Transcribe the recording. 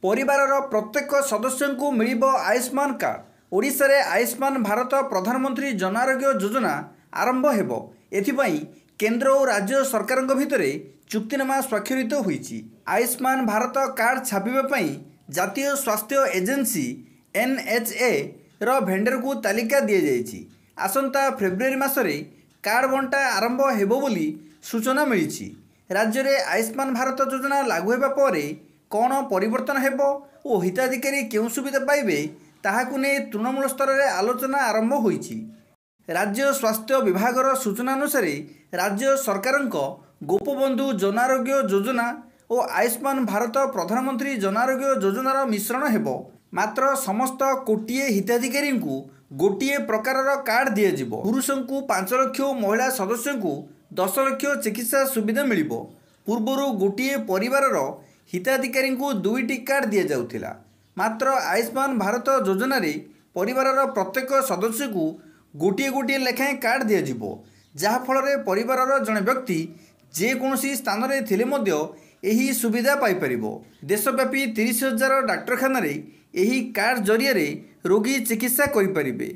ପରିବାରର ପ୍ରତ୍ୟେକ ସଦସ୍ୟଙ୍କୁ ମିଳିବ ଆୟୁଷ୍ମାନ କାର୍ଡ। ଓଡ଼ିଶାରେ ଆୟୁଷ୍ମାନ ଭାରତ ପ୍ରଧାନମନ୍ତ୍ରୀ ଜନ ଆରୋଗ୍ୟ ଯୋଜନା ଆରମ୍ଭ ହେବ। ଏଥିପାଇଁ କେନ୍ଦ୍ର ଓ ରାଜ୍ୟ ସରକାରଙ୍କ ଭିତରେ ଚୁକ୍ତିନାମା ସ୍ୱାକ୍ଷରିତ ହୋଇଛି। ଆୟୁଷ୍ମାନ ଭାରତ କାର୍ଡ ଛାପିବା ପାଇଁ ଜାତୀୟ ସ୍ୱାସ୍ଥ୍ୟ ଏଜେନ୍ସି ଏନ୍ଏଚ୍ଏ ର ଭେଣ୍ଡରକୁ ତାଲିକା ଦିଆଯାଇଛି। ଆସନ୍ତା ଫେବୃଆରୀ ମାସରେ କାର୍ଡ ବଣ୍ଟା ଆରମ୍ଭ ହେବ ବୋଲି ସୂଚନା ମିଳିଛି। ରାଜ୍ୟରେ ଆୟୁଷ୍ମାନ ଭାରତ ଯୋଜନା ଲାଗୁ ହେବା ପରେ କ'ଣ ପରିବର୍ତ୍ତନ ହେବ ଓ ହିତାଧିକାରୀ କେଉଁ ସୁବିଧା ପାଇବେ, ତାହାକୁ ନେଇ ତୃଣମୂଳ ସ୍ତରରେ ଆଲୋଚନା ଆରମ୍ଭ ହୋଇଛି। ରାଜ୍ୟ ସ୍ୱାସ୍ଥ୍ୟ ବିଭାଗର ସୂଚନା ଅନୁସାରେ, ରାଜ୍ୟ ସରକାରଙ୍କ ଗୋପବନ୍ଧୁ ଜନ ଆରୋଗ୍ୟ ଯୋଜନା ଓ ଆୟୁଷ୍ମାନ ଭାରତ ପ୍ରଧାନମନ୍ତ୍ରୀ ଜନ ଆରୋଗ୍ୟ ଯୋଜନାର ମିଶ୍ରଣ ହେବ। ମାତ୍ର ସମସ୍ତ କୋଟିଏ ହିତାଧିକାରୀଙ୍କୁ ଗୋଟିଏ ପ୍ରକାରର କାର୍ଡ ଦିଆଯିବ। ପୁରୁଷଙ୍କୁ 5 ଲକ୍ଷ ଓ ମହିଳା ସଦସ୍ୟଙ୍କୁ 10 ଲକ୍ଷ ଚିକିତ୍ସା ସୁବିଧା ମିଳିବ। ପୂର୍ବରୁ ଗୋଟିଏ ପରିବାରର ହିତାଧିକାରୀଙ୍କୁ 2ଟି କାର୍ଡ ଦିଆଯାଉଥିଲା। ମାତ୍ର ଆୟୁଷ୍ମାନ ଭାରତ ଯୋଜନାରେ ପରିବାରର ପ୍ରତ୍ୟେକ ସଦସ୍ୟକୁ ଗୋଟିଏ ଗୋଟିଏ ଲେଖାଏଁ କାର୍ଡ ଦିଆଯିବ, ଯାହାଫଳରେ ପରିବାରର ଜଣେ ବ୍ୟକ୍ତି ଯେକୌଣସି ସ୍ଥାନରେ ଥିଲେ ମଧ୍ୟ ଏହି ସୁବିଧା ପାଇପାରିବ। ଦେଶବ୍ୟାପୀ 30,000 ଡାକ୍ତରଖାନାରେ ଏହି କାର୍ଡ ଜରିଆରେ ରୋଗୀ ଚିକିତ୍ସା କରିପାରିବେ।